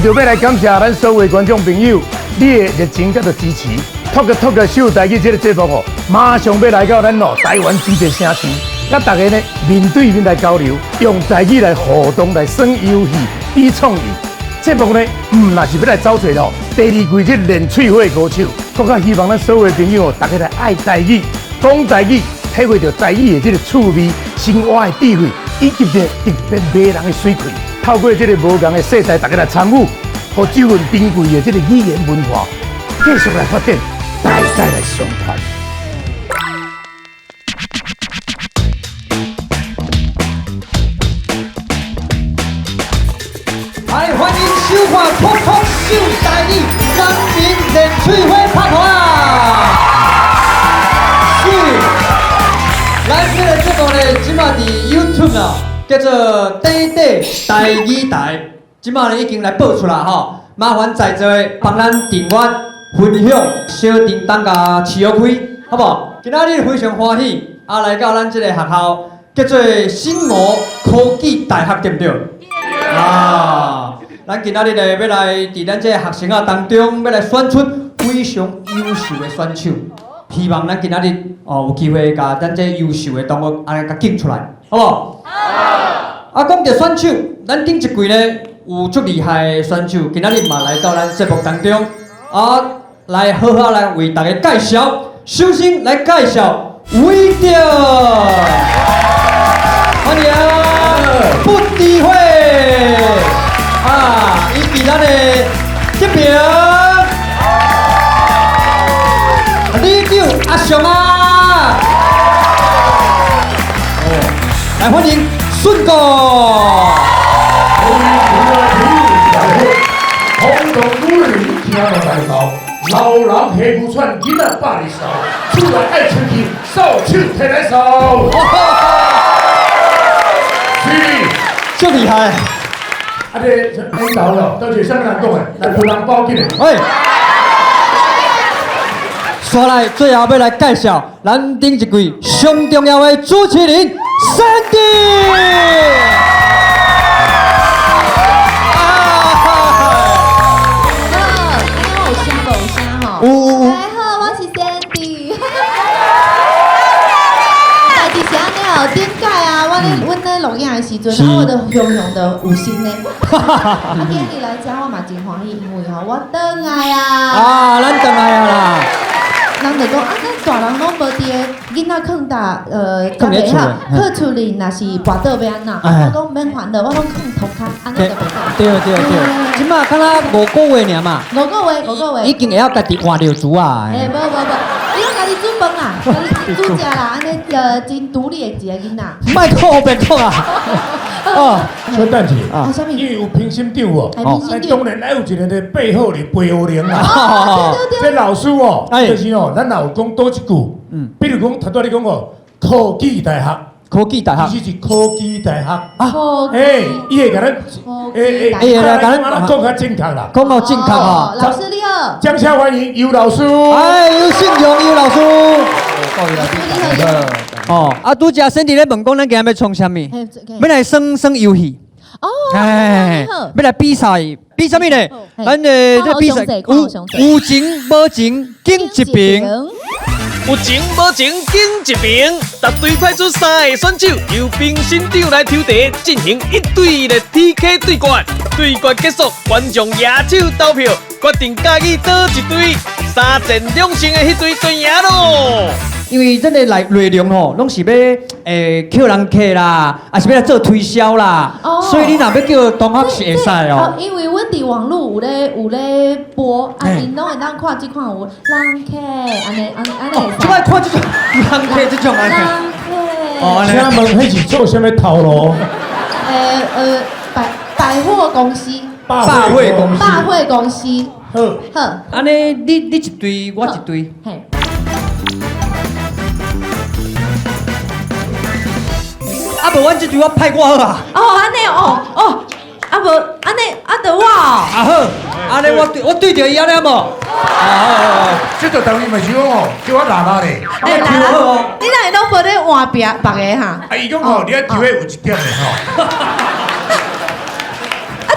为著欲來感謝咱所有觀眾朋友，你的熱情佮支持，Talk Talk 秀台語這个節目哦，馬上欲來到咱哦台灣這個城市，佮大家呢面對面來交流，用台語來互動來耍遊戲、比創意。節目呢，毋若是欲來走揣哦，第二季這練喙火的高手，閣較希望咱所有的朋友哦，大家來愛台語、講台語，體會著台語的這个趣味、生活的智慧，以及這特別迷人的媠氣。透過這个無仝的世代，大家來參與，予這份珍貴的這个語言文化繼續來發展，代代來相傳。來，歡迎收看《Talk Talk 秀台語》人民練喙火拍團啊！是，咱這个節目呢，這馬佇 YouTube 啊，叫做短短台語台，這馬呢已經來播出啦吼。麻煩在座的幫咱訂閱、分享、小叮當共試好開，好無？今仔日非常歡喜，啊，來到咱這个學校，叫做新吳科技大學，對毋對？啊！咱今仔日呢，欲來佇咱這个學生仔當中，欲來選出非常優秀的選手。希望咱今仔日哦有機會共咱這優秀的同學按呢共揀出來，好無？好。啊，講著選手，咱頂一季呢有足厲害的選手，今仔日嘛來到咱節目當中，啊，來好好來為大家介紹。首先來介紹偉德，歡迎不知火。啊，以及咱的這邊里長阿雄啊，哦，來歡迎順哥。轟動女人聽落來頭，老人下牛喘，囡仔百日嗽，厝內愛出去，掃帚提來掃。是，足厲害。啊，這領導咯，到底啥物人講的？來，有人報警的。喂，煞來最後欲來介紹咱頂一季上重要的主持人 Sandy。好，有聲無聲吼？有有有。大家好，我是 Sandy。代誌是按呢哦，頂擺啊，我咧阮咧錄影的時陣，啊，我就雄雄的有心呢。啊，今日來遮我嘛真歡喜，因為吼我轉來啊。啊，咱轉來啊啦。人就講啊，咱大人攏無佇个囡仔囥搭，才袂曉囥厝裡，若是跋倒欲按怎？我講免煩惱，我攏囥塗跤，按呢就袂使。對對對，這馬敢若五個月爾嘛。五個月，五個月。已經會曉家己換尿苴啊。欸，無無無，你攏家己煮飯啦，家己煮食啦，按呢真獨立的一個囡仔。莫講白講啊！哦，小等一下，啊，啥物？因為有評審長哦，評審當然愛有一個咧背後的背後靈啦。這老師哦，就是哦，咱若有講多一句，比如講，頭拄仔你講哦，科技大學，科技大學，其實是科技大學啊，欸，伊會共咱，欸欸，會來共咱講較正確啦，講較正確哦。老師你好，掌聲歡迎尤老師。哎，尤信榮尤老師。你好。哦，啊，拄才 Sandy 咧問講，咱今日欲創啥物？欲來耍耍遊戲。哦，哎，欲來比賽，比啥物呢？咱的這比賽有有情無情，揀一爿。有情無情，揀一爿。逐隊派出三个選手，由評審長來抽題，進行一對一的 PK 對決。對決結束，觀眾舉手投票，決定佮意佗一隊。三戰兩勝的彼隊就贏囉。因為咱的內內容吼，攏是欲抾人客啦，抑是欲來做推銷啦，所以你若欲叫同學是會使哦。因為阮佇網路有咧播，啊，𪜶攏會當看這款有人客，按呢按呢按呢會使。這擺看這種人客這種按呢。人客。哦，請問彼是做啥物頭路？百貨公司。百貨公司。百貨公司。好。好。按呢，你一隊，我一隊。嘿。啊無，阮這隊我派我好啊。哦，按呢哦哦，啊無按呢啊著我哦。啊好，按呢我對我對著伊按呢好無？啊好好好，這就等於嘛是講哦，叫我拉拉咧。欸，拉拉，你哪會攏無咧換別別个哈？啊，伊講吼，你愛抽的有一點的吼。啊，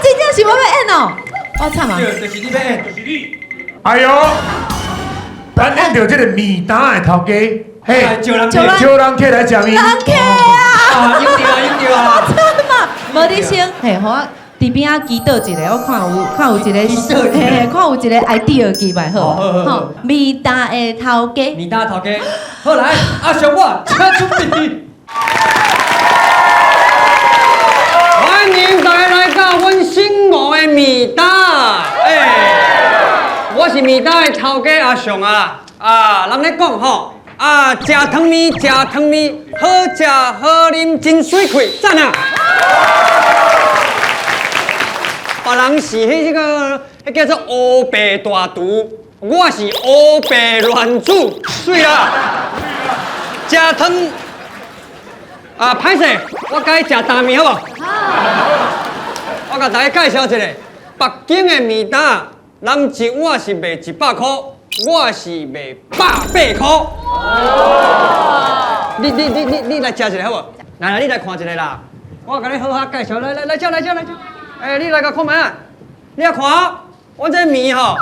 真正是我欲演哦。我慘啊！對，就是你欲演。就是你。哎呦，咱演著這个麵擔的頭家，嘿，招人招人招人客來食麵。人客啊！啊，贏著啊，贏著啊！慘啊！無你先，嘿，予我佇邊仔祈禱一下，我看有看有一個，嘿嘿，看有一個 idea 記來好，吼，麵擔的頭家，麵擔頭家，好來，阿雄我請準備。歡迎大家來到阮新吳的麵擔，欸，我是麵擔的頭家阿雄啊，啊，人咧講吼，啊，食湯麵食湯麵，好食好啉真媠氣，讚啊！別人是彼個，彼叫做烏白大廚，我是烏白亂煮，媠啦！食湯啊，歹勢，我共你食擔麵好無？我共大家介紹一下，北京的麵擔，人一碗是賣100箍，我是賣180箍。你來食一下好無？來來，你來看一下啦。我共你好好介紹，來來來，這來這來這。欸，你來共看覓啊？你來看，我這麵吼，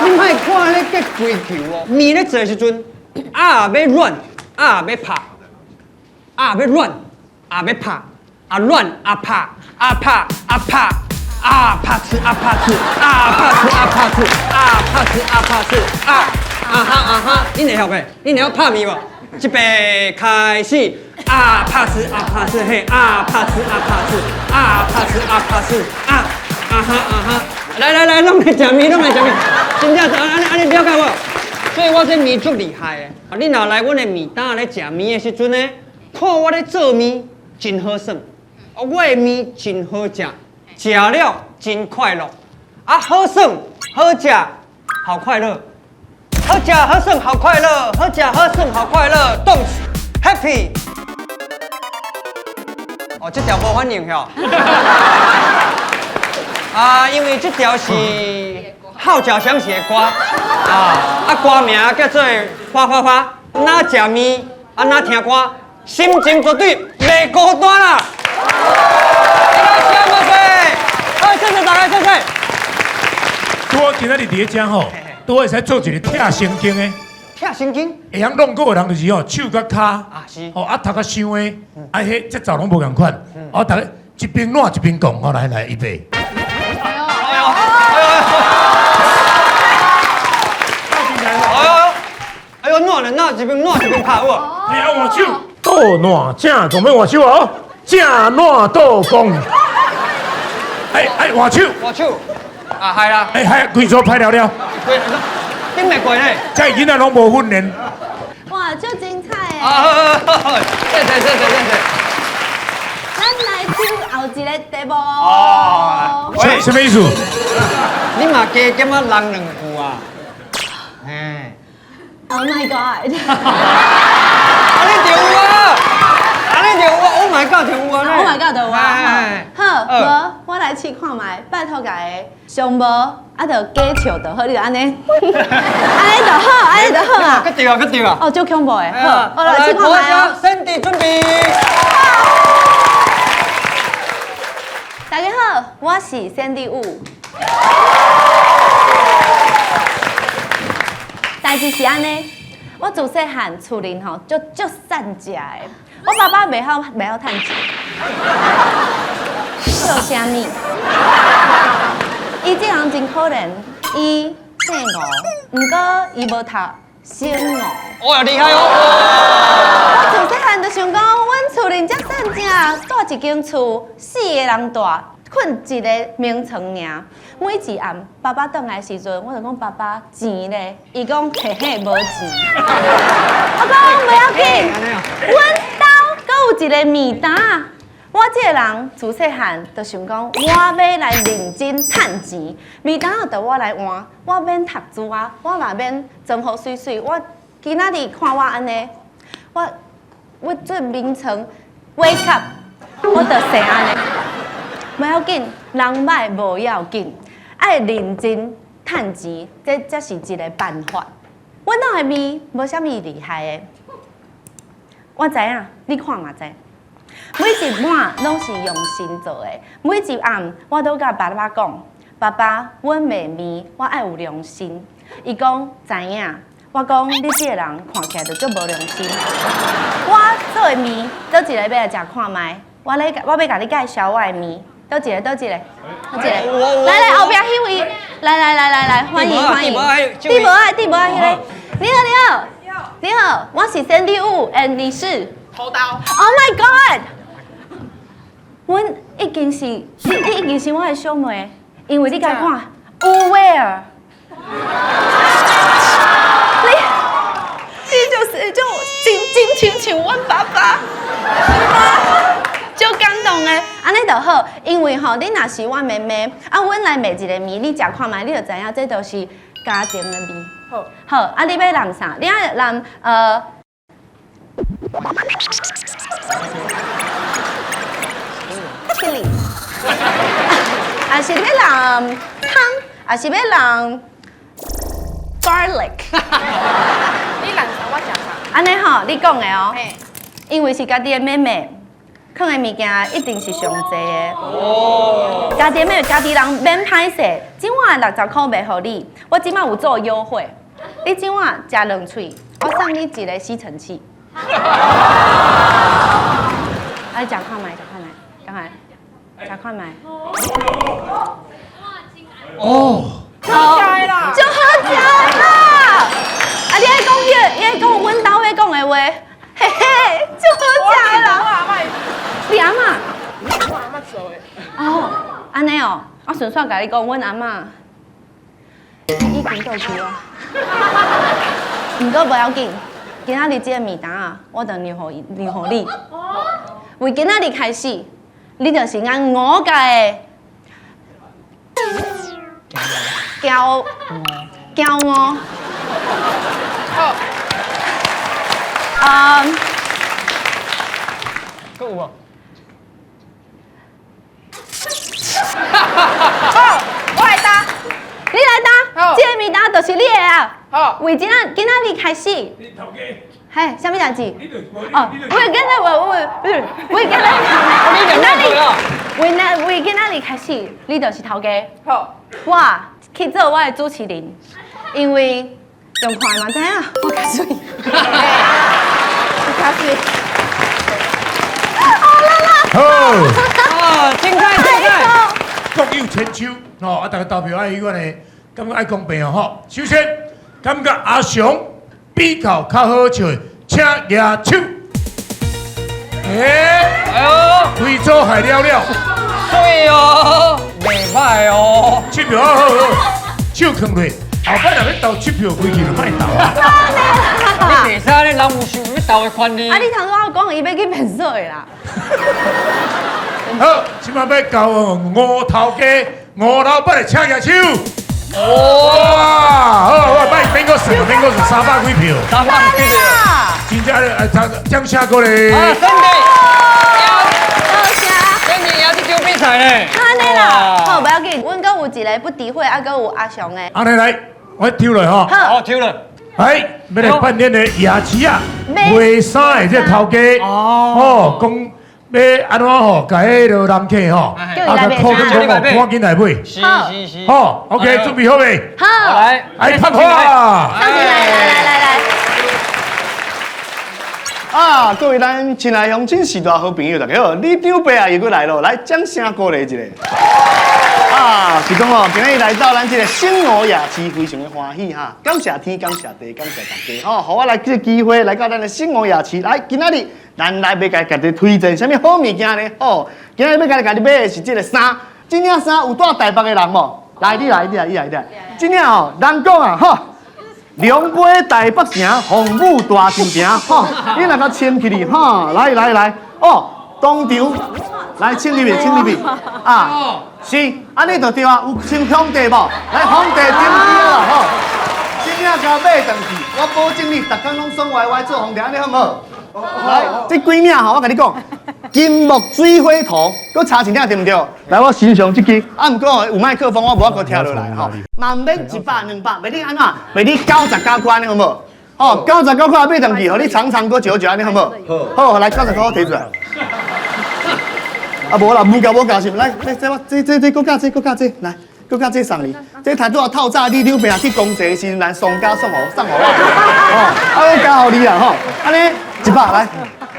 你莫看彼結規球哦，麵咧做的時陣，啊欲軟，啊欲拍，啊欲軟，啊欲拍，啊軟啊拍，啊拍啊拍，啊拍吃啊拍吃，啊拍吃啊拍吃，啊拍吃啊拍吃，啊啊哈啊哈，你會曉袂？你會曉拍麵無？這邊開始，啊拍吃啊拍吃嘿，啊拍吃啊拍吃，啊拍吃啊拍吃，啊啊哈啊哈，來來來，攏來食麵，攏來食麵，真正按呢按呢了解無？所以我這麵足厲害的。啊，你若來阮的麵擔咧食麵的時陣呢，看我咧做麵真好耍，啊，我的麵真好食，食了真快樂，啊，好耍好食好快樂，好食好耍好快樂，好食好耍好快樂，動詞 happy。哦，這條無反應吼。啊，因為這條是號角響起的歌，啊啊歌名叫做發發發，若食麵啊若聽歌，心情絕對袂孤單啦。謝謝，謝謝大家，謝謝。我今仔日佇咧遮吼，拄會使做一個拆神經的。拆神經？會曉弄鼓的人就是吼，手佮跤，啊是，吼啊頭殼傷的，啊彼節奏攏無仝款，哦，逐家一邊撋一邊講，好來來，預備。哎呦哎呦哎呦哎呦，撋咧撋一邊撋一邊拍有無？你愛換手，倒撋正講欲換手哦，正撋倒講。哎哎，換手，換手，啊係啦。哎係，規組歹了了。頂袂過咧。這囡仔攏無訓練。哇，足精彩的！啊，好好好，謝謝謝謝謝謝。咱來出後一个題目。哦，什麼意思？你嘛加減仔人兩句啊？嘿。 Oh my god！按呢就有啊，按呢就有啊，Oh my god 就有啊。 Oh my god 就有啊。好，無我來試看覓，拜託共個上無啊，就假笑就好，你就按呢，按呢就好，按呢就好啊。閣對啊，閣對啊。哦，足恐怖的，好，我來試看覓哦。身體準備。大家好，我是 Sandy Wu。代誌是按呢，我自細漢厝裡吼足足散食的，我爸爸袂曉袂曉趁錢，做啥物？伊這人真可憐，伊姓吳，毋過伊無讀省吳。哇，厲害哦！我自細漢就想講，阮厝裡遮散食，住一間厝，四个人住，睏一个眠床爾。每一暗，爸爸轉來時陣，我就講爸爸錢咧，伊講嘿嘿無錢。我講袂要緊，阮兜閣有一个麵擔。我這个人自細漢就想講，我欲來認真趁錢，麵擔就我來換，我免讀書啊，我嘛免裝予媠媠。我今仔日看我按呢，我做眠床 wake up，我就生按呢。袂要緊，人歹無要緊，愛認真趁錢，這才是一个辦法。阮兜的麵無啥物厲害的，我知影，你看嘛知。每一碗攏是用心做的，每一暗我都佮爸爸講，爸爸，阮賣麵，我愛有良心。伊講知影，我講你這个人看起來就足無良心。我做的麵，佗一個欲來食看覓？我咧，我欲共你介紹我的麵，佗一個，佗一個，佗一個，來來後壁彼位，來來來來來，歡迎歡迎。地無愛，地無愛，彼个，你好你好，你好，我是 Sandy Wu，and 你是？頭刀。 Oh my God！阮已經是，你你已經是我的小妹，因為你共看，有 wear。你你就是這種真真親像阮爸爸，足感動的，按呢就好，因為吼，你若是阮妹妹，啊，阮來賣一个麵，你食看覓，你就知影這就是家庭的味。好，好，啊，你欲淋啥？你愛淋chili，啊是欲淋湯，啊是欲淋 garlic。你淋啥我食啥。按呢吼，你講的哦，嘿，因為是家己的妹妹，囥的物件一定是上濟的。哦。家己的妹妹，家己人免歹勢，這碗60箍賣予你，我這擺有做優惠，你這碗食兩喙，我送你一個吸塵器。來食看覓，食看覓，趕快，食看覓。哦，好食的啦足好食的啦！啊，你愛講彼個，你愛講阮兜欲講的話，嘿嘿，足好食的啦！我阿嬤，你阿嬤？我阿嬤做的。哦，按呢哦，我順紲共你講，阮阿嬤已經過去啊。毋過無要緊，今仔日這個麵單啊，我就讓予伊，讓予你。為今仔日開始，你就是咱吳家的驕驕傲。好，嗯，閣有無？好，我來擔。你來擔，好這个麵單就是你的啊。好，為今仔今仔日開始，你頭家，嘿，啥物代誌？你就哦，為今仔我我為今仔你兩個啊？為那為今仔日開始，你就是頭家。好，我去做我的主持人，因為用看嘛知影，我較媠。我較媠。好，啊，精彩精彩！各有千秋，吼，啊，大家投票愛彼款的，感覺愛公平哦，吼。首先，感覺阿雄比較較好笑的，請舉手。欸，哎呦，非洲海了了，對哦，袂歹哦。七票好好好，手囥落，後擺若欲投七票，規氣就莫投啊。你袂使咧，人有想欲投的權利。啊，你頭拄仔講伊欲去便所的啦。好，這擺欲交吳頭家、吳老闆的請舉手。哦，哇，好，好，莫免閣算，免閣算，三百幾票， 300幾票。真正咧，啊，掌聲鼓勵。啊，勝利！多謝。勝利贏這場比賽咧。按呢啦，好，無要緊，阮閣有一个不敵會，啊，閣有阿雄的。按呢來，我抽落吼。好，好，抽了。來，欲來扮演的夜市啊，賣衫的這个頭家，哦，講欲按怎吼，共彼个人客吼，叫伊來買共箍緊講，趕緊來買。是是是。好，OK，準備好未？好，來，來拍火！上前來，來來來來。啊，各位咱親愛鄉親序大好朋友，大家好，里長伯啊又閣來囉，來掌聲鼓勵一下。啊，是講哦，今日來到咱這个新吳夜市，非常的歡喜哈，感謝天，感謝地，感謝大家吼，予我來這个機會來到咱的新吳夜市，來今仔日咱來欲共家己推薦啥物好物件呢？吼，今日欲共家己買的是這个衫，這領衫有住台北的人無？來，你來，你來，你來，你來，這領哦，人講啊，吼。龍飛台北城，鳳舞大稻埕，吼！你若共穿起去，吼！來來來，哦，當場來穿入去，穿入去，啊，是，按呢就對啊，有穿皇帝無？來，皇帝登基啊，吼！這領共買轉去，我保證你，逐工攏爽歪歪做皇帝，按呢好毋好？來，這幾領吼，我共你講，金木水火土，閣差一領對毋對？來，我身上這支，啊，毋過有麥克風，我無法度拆落來吼。嘛毋免一百兩百，欲你按怎？欲你99塊按呢好無？哦，99塊買轉去，予你長長閣少少按呢好無？好，來99塊提出來。啊無啦，無交無交心，來，來，這我這這這閣加這閣加這，來，閣加這送你。這頭拄仔透早里長伯去公祭的時陣，咱雙家送予送予我。哦，啊，我加予你啦吼，按呢100來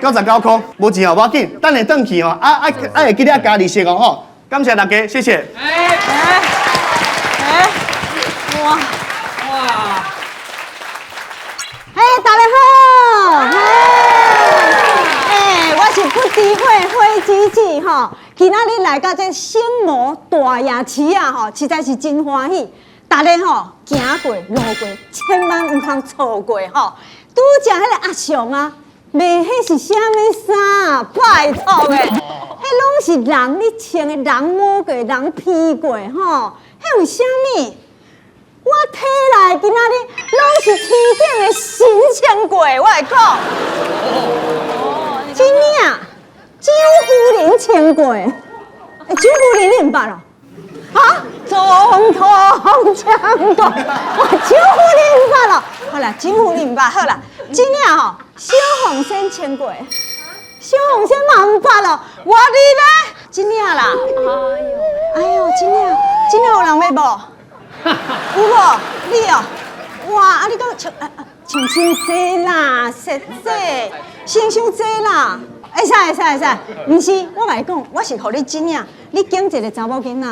，99箍，無錢哦，無要緊，等下轉去吼，啊啊啊會記得加利息哦吼。感謝大家，謝謝。哎哎，哇哇！嘿，大家好，嘿，哎，我是不知火火姊姊吼，今仔日來到這醒吾大夜市啊吼，實在是真歡喜。大家吼行過路過，千萬毋通錯過吼。拄才彼个阿雄啊，賣彼是啥物衫啊？拜託的，彼攏是人咧穿的，人摸過，人披過吼，彼有啥物？我提來今仔日攏是天頂的神穿過，我來講。真領，蔣夫人穿過，欸，蔣夫人你毋捌哦？啊，總統穿過，哇，蔣夫人毋捌咯？好啦，蔣夫人毋捌，好啦，真領吼，小鳳仙穿過，小鳳仙嘛毋捌咯？我你咧，真領啦。哎呦，真領，真領有人欲無？有無？你哦，哇！啊，你講穿啊穿傷濟啦，實際穿傷濟啦，會使會使會使，毋是，我共你講，我是予你真領，你揀一個查某囡仔，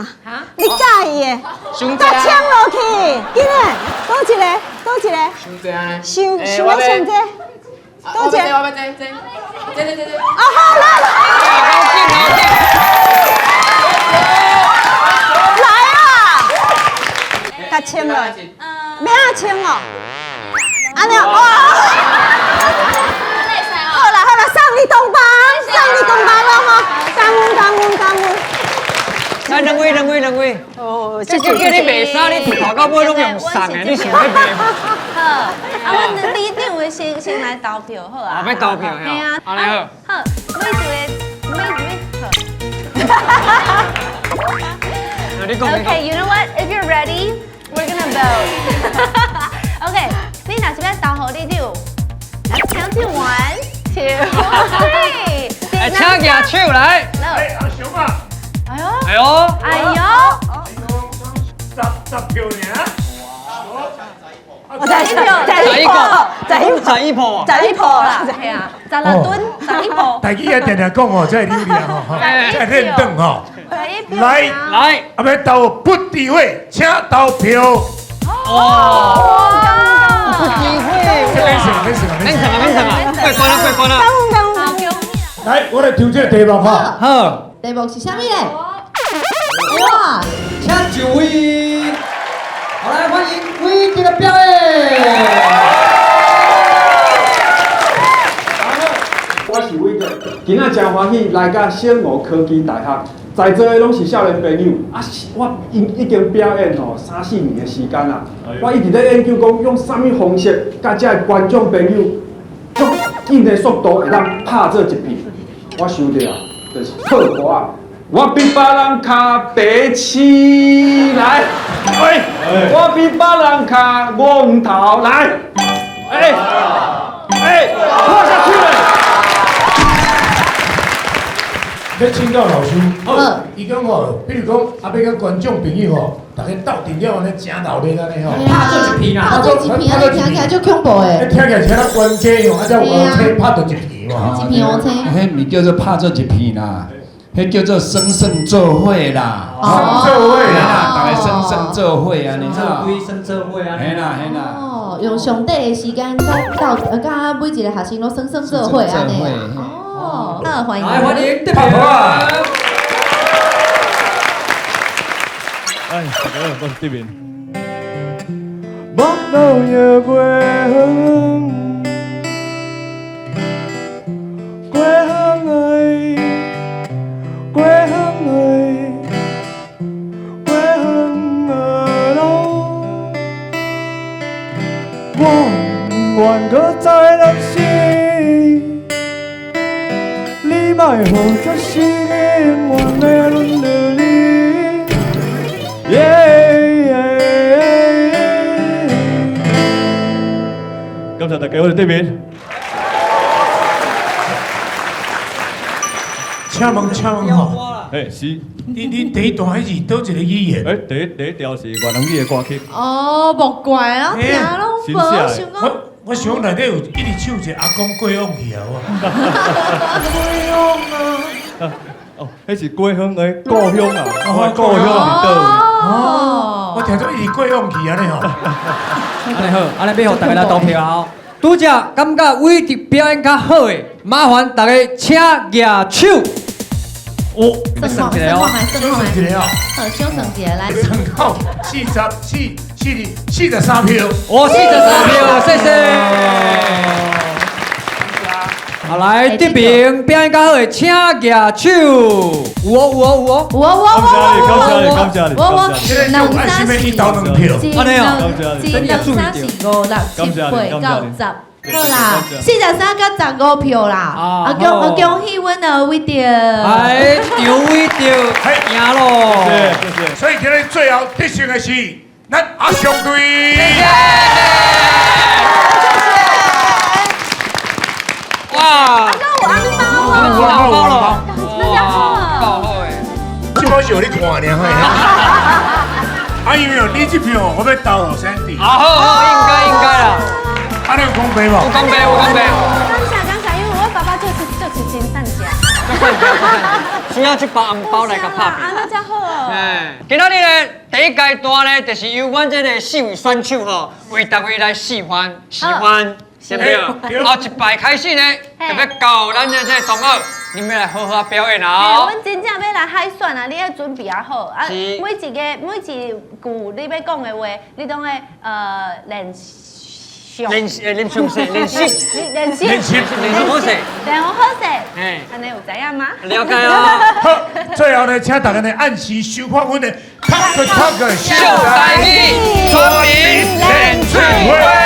你佮意的，佮穿落去，緊來，佗一个，佗一个，傷濟按呢，想想欲穿這个，佗一個，我欲這這這這這這，啊好啦，來啊，佮穿落，欲按穿哦，按呢，哇！好啦好啦，送你紅包，送你紅包咯吼，感恩感恩感恩。來兩位兩位兩位，哦，這叫你賣衫，你從頭到尾攏用送的，你想欲賣？好，啊，阮里長的先先來投票好啊。啊，欲投票嘿啊。按呢好。好，每一個每每好。你講你講。 Okay, you know what? If you're ready, we're gonna vote. Okay，你若是欲投予里長，Let's count to one, two, three。來，請舉手來。哎，阿雄啊。哎呦。哎呦。哎呦。十十票爾。我十一票，十一票，十一十一票，十一票啦，係啊，16噸，11票。台語也定定講哦，這流量吼，這認頓吼。來來，啊欲投不知火，請投票。哦，不知火，免算，免算，免算啊，免算啊，過關啦，過關啦。來，我來抽這個題目哈。好，題目是啥物咧？哇！請就位。好，來歡迎偉哲的表演。我是偉哲，今仔真歡喜來到醒吾科技大學，在座的攏是少年朋友啊！我已已經表演吼三四年的時間啦，我一直咧研究講用啥物方式，佮遮的觀眾朋友足緊的速度會當拍做一片。我想著啊，就是唱歌仔。我比別人較白痴來，喂，我比別人較戇頭來，哎，哎，拖下去了。欲請教老師，伊講吼，比如講，啊，欲佮觀眾朋友吼，逐家鬥陣了按呢，誠鬧熱按呢吼，拍做一片啦，拍做一片，按呢聽起來足恐怖的。聽起來像冤家吼，啊，才有烏青拍做一片嘛。一片烏青。彼毋是叫做拍做一片啦，彼叫做耍耍做伙啦。耍做伙啦，逐家耍耍做伙按呢。做鬼耍做伙按呢。嘿啦嘿啦。哦，用上短的時間，佮鬥，佮每一個學生攏耍耍做伙按呢。哦，好，歡迎。來歡迎德平。哎，大家好，我是德明。目露也袂远，过远哎，过远哎，过远的路，我不愿阁再担心，你莫予这世永远的轮到你。耶！感謝大家，我是德明。請問，請問吼，嘿，是。你第一段彼是佗一个語言？欸，第一條是越南語的歌曲。哦，莫怪啦，聽攏無，想講。我想內底有一直唱一個阿公過往去啊！過往啊！哦，彼是過鄉的故鄉啊，我故鄉佇佗位？哦，我聽做一直過往去按呢吼。按呢好，按呢欲予大家來投票啊！拄才感覺偉德表演較好的，麻煩大家請舉手。哦，算一個哦，算一個哦，好，小算一個來。三九四十四四二43票，哦，43票，謝謝。好，來，這邊表演較好的，請舉手。有哦，有哦，有哦。有哦，有哦，感謝你，感謝你，兩三四，一投兩票，一兩三四五六七八九十。好啦，43佮15票啦，啊恭恭喜阮的偉德，哎，張偉德贏咯，所以今日最後得勝的是咱阿雄隊。哇！阿公有紅包哦，有紅包咯，那就好。這包是予你看爾，啊，因為你這票我欲投予 Sandy。啊好好，應該應該啦。啊，你有講白無？有講白，有講白。感謝感謝，因為我爸爸就是真善食。需要去包紅包來共拍拼。啊，那才好。哎，今仔日呢，第一階段呢，就是由阮這个四位選手吼，為逐位來示範示範，對不對？後一擺開始呢，就欲到咱的這个同學，你們來好好表演啊！阮真正欲來海選啊，你愛準備啊好啊，每一個每一句你欲講的話，你攏愛練習。練習練習練習練習練習練習好勢，練好勢，哎，按呢有知影嗎？了解啊。好，最後呢，請大家呢按時收看阮的 Talk Talk 秀台語全民練嘴會。